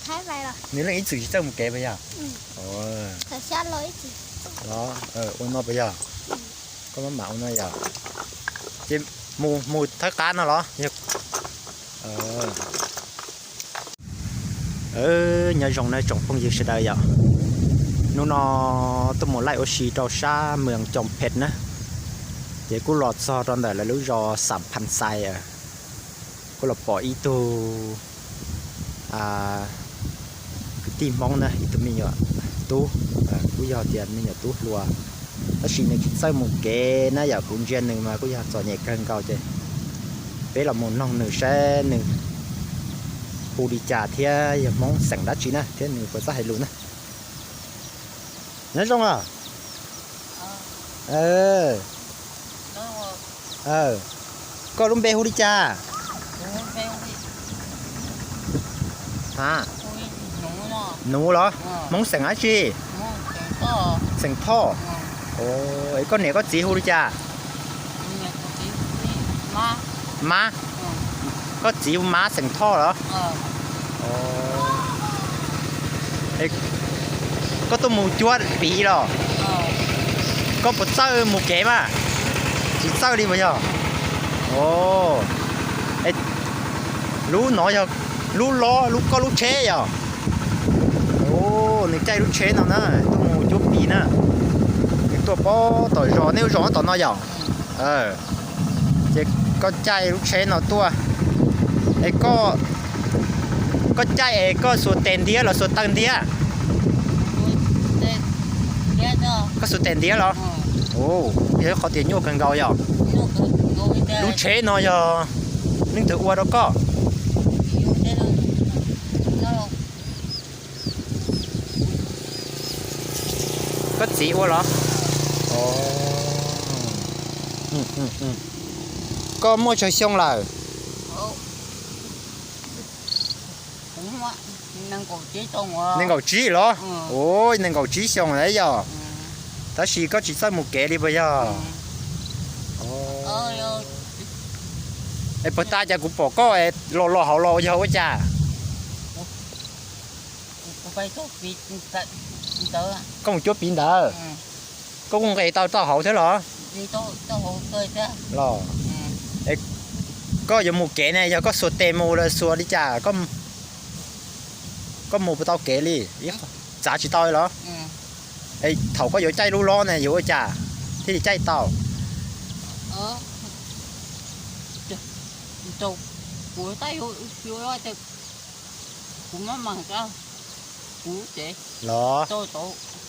Nws leej ib txwm tsis txawj mus kev puas yog? Los, ua no puas yog? Koj maj mam ua no yog. Ces mus, mus thawb qab no los? Nyob zoo nawb tsoom phooj ywg sawv daws yom. Hnub no tuaj mus laij ua si rau sab Moos Coos Phet na. Ces kuj los txog rau ntawm lawv lub zos Xam Phas Xais, kuj los pom ib tug kwv tij Hmoob na, ib tug me nyuam tub, kuj yog tias me nyuam tub hluas, tab sis nws tsis txawj mus kev na yom. Kuv ntsia nws mas kuj yog txom nyem kawg nkaus ces peb los mus noog nws saib nws hu li cas thiab yog Hmoob xeem dab tsi na thiab nws puas txawj hais lus na. Nyob zoo os. Koj lub npe hu li cas? Nuv los? Hmoob xeem dab tsi? Xeem Thoj. Es koj niam koj txiv hu li cas? Mab. Koj txiv hu Mab xeem Thoj los? Koj tuaj mus cuab piv los? Koj puas txawj mus kev mas? Tsis txawj li puas yog? Lub no yog lub lob, lub, koj lub tsheb yog? Nws caij lub tsheb no na, tuaj mus cuab piv na. Nws tuaj pab tom zos, nej lub zos tom no yog? Ces koj caij lub tsheb no tuaj. Es koj, koj caij es koj xuas tes ntiab los xuas taw ntiab? Koj xuas tes ntiab los? Yog ib qhov tias nyuaj kawg nkaus yog? Lub tsheb no yog leej twg ua rau koj? Koj txiv ua los? Koj muaj tsawg xyoo lawm? Nees nkaum tsib los? Ua, nees nkaum tsib xyoo lawm yog? Tab sis koj tsis txawj mus kev li puas yog? Es puag ta cas kuv pom koj los los hauv los yog ua cas? Koj mus cuab piv ntawd, koj kuj nqes tau taub hau thiab los? Los, koj yuav mus kev ne yog koj xuas tes mus los xuas li cas? Koj mus puas tau kev li? Txav tsis tau los? Es thaum koj yuav caij lub lob ne yuav ua cas thiaj li caij tau? Los,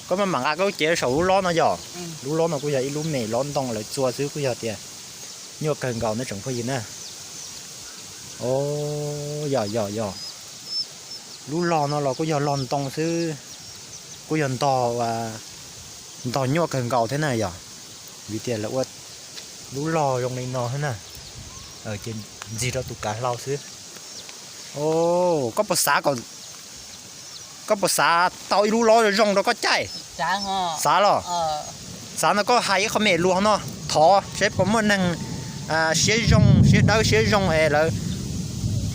koj maj mam nqa koj lub cev saum lub lob no yog? Lub lob no kuj yog ib lub me lob ntoo lawv txua xwb, kuj yog tias nyuaj kawg nkaus na tsoom phooj ywg na. Yog, yog, yog. Lub log no los kuj yog log ntoo xwb, kuj yog ntog, ntog nyuaj kawg nkaus thiab na yog, vim tias lawv ua lub log zoo li no thiab na, ces ntxig rau tus kav hlau xwb. Koj puas xav kom, koj puas xav tau ib lub lob zoo rau koj caij? Xav los? Xav no koj hais ib qho me lus no, thov seb puas muaj neeg siab zoo, siab dawb siab zoo es lawv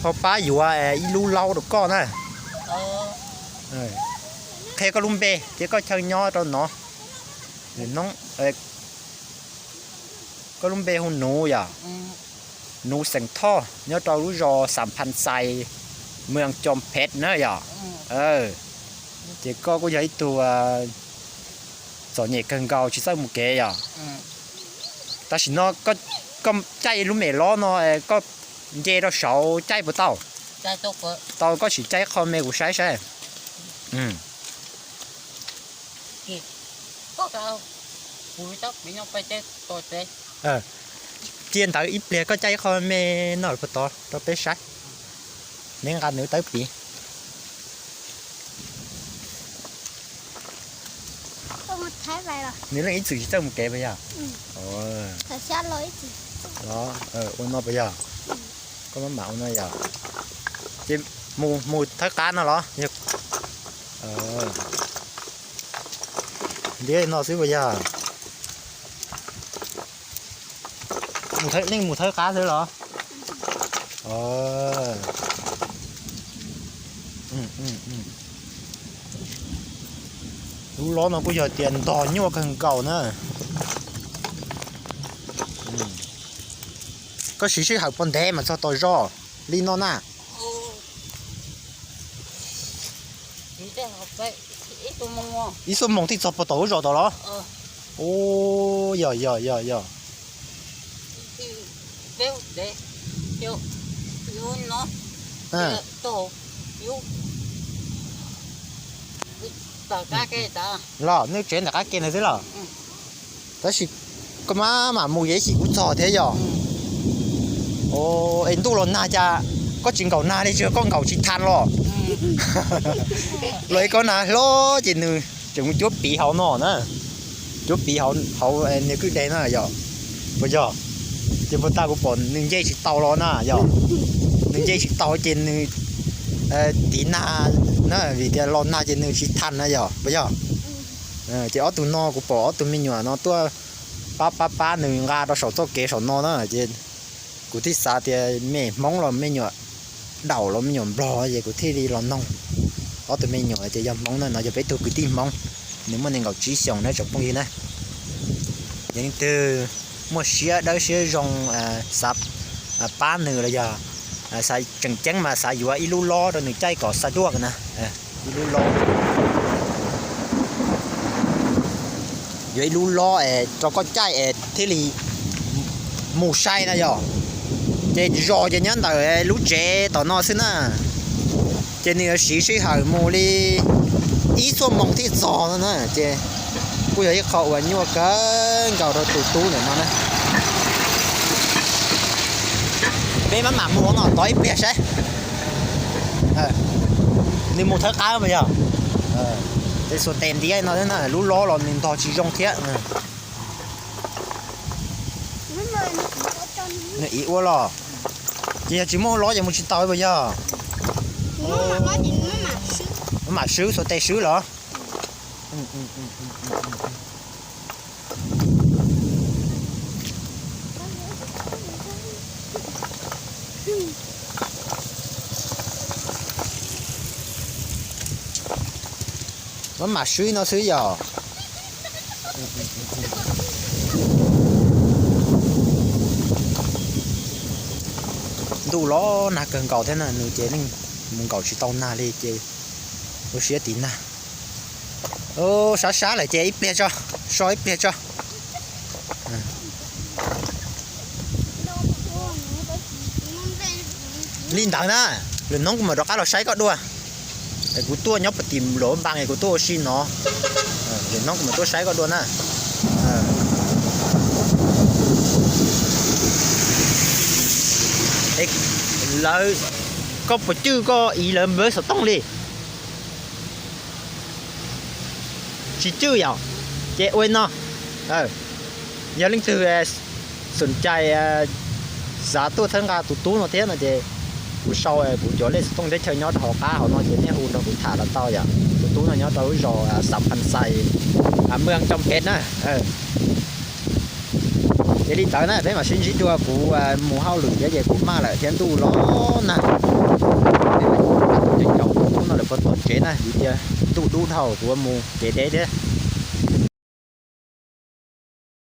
ho pab yuav ib lub lob rau koj na. Qhia koj lub npe thiab koj chaw nyob rau no. Koj lub npe hu Nuv yog? Nuv xeem Thoj nyob rau lub zos Xam Phas Xais, moos Coos Phet na yog? Ces koj kuj yog ib tug txom nyem kawg nkaus tsis txawj mus kev yog? Tam sim no koj caij lub me lob no, koj nce rau saud caij puas tau? Tau, koj sim caij qho me kuv saib saib. Cia ntawd ib pliag koj caij ib qho me no puag tod rau peb saib. Neb nqa nws tawb piv. Nws leej ib txwm tsis txawj mus kev puas yog? Los, ua no puas yog? Koj maj mam ua no yog? Ces mus, mus thawb qab no los? Ntiab no xwb puas yog? Nej mus thawb qab xwb los? Lub lob no kuj yog tias ntog nyuaj kawg nkaus na. Koj siv sij hawm puas ntev mas txog tom zos li no na? Ib xuab moos thiaj txog puag tom lub zos tod los? Yog yog yog yog. Los nej tsev ntawm qab ke ntawd xwb los? Tab sis koj mam mam mus es ib chim kuv txog thiab yog? Es ntuj los nag cas koj tsis nkaum nag li, tsis yog koj nkaum tsis tha los? Los es koj nag hlob ces nws tseem mus cuab piv hauv no na, cuab piv hauv niag kwj deg na yog? Puas yog? Ces puag ta kuv pom nws nce tsis tau los na yog? Nws nce tsis tau ces nws tiv nag na, vim tias los nag ces nws tsis tha na yog? Puas yog? Ces ob tug no kuv pom ob tug me nyuam no tuaj pab pab pab nws nqa rau saum txoj kev saum no na ces kuv thiaj xav tias me Hmoob los me nyuam Daum los me nyuam Nplog ces kuv thiaj li los noog. Ob tug me nyuam ces yog Hmoob na, no yog peb tug kwv tij Hmoob, nws muaj nees nkaum tsib xyoos na tsoom phooj ywg na. Yog leej twg muaj siab dawb siab zoo xav pab nws los yog xav tseem ceeb mas xav yuav ib lub lob rau nws caij kom xa duaj na, ib lub lob, yuav ib lub lob es rau koj caij es thiaj li mus sai na yog. Ces zos ces nyob ntawm lub tsev tom no xwb na, ces nws yuav siv sij hawm mus li ib xuab moos thiaj txog no na ces kuj yog ib qho uas nyuaj kawg nkaus rau tus tub ntawm no na. Peb maj mam mus no tod ib pliag saib. Nws mus thawb qab mas yog. Tej xuas tes ntiab no na, lub lob los nws ntog tsis zoo thiab. Nws ib ua los, ces yog tsis muaj lob ces mus tsis tau puas yog? Mam swb xuas tes swb los. Maj mam swb no xwb yog. Ntuj los nag kawg nkaus thiab na, nws ces yeej mus nkaum tsis tau nag li ces ua siab tiv nag. Sab sab lawm ces ib pliag tso, so ib pliag tso. Li ntawd na, lwm hnub kuv mam rov qab los saib koj dua. Kuv tuaj nyob puag tim Luam Npas es kuv tuaj ua si no. Lwm hnub kuv mam tuaj saib koj dua na. Lawv, koj puas cwj koj iv lawv npawb xov tooj li? Tsis cwj yom? Ces ua no, yog leej twg xom cai xav tuaj txhawb nqa tus tub no thiab no ces kuv sau kuv cov lej xov tooj teb chaws nyob rau hauv qab hauv no ces nej hu nrog kuv tham los tau yom. Tus tub no nyob rau lub zos Xam Phas Xais, Mws Coo Phev na. Ces li ntawd na peb mam sib ntsib dua, kuv mus hauj lwm thiab ces kuv maj lawm thiab ntuj los nag. Peb mam mus nqa tus cov cov tus tub no lawm puag tom tsev na vim tias ntuj dub dhau kuv mus kev deb thiab.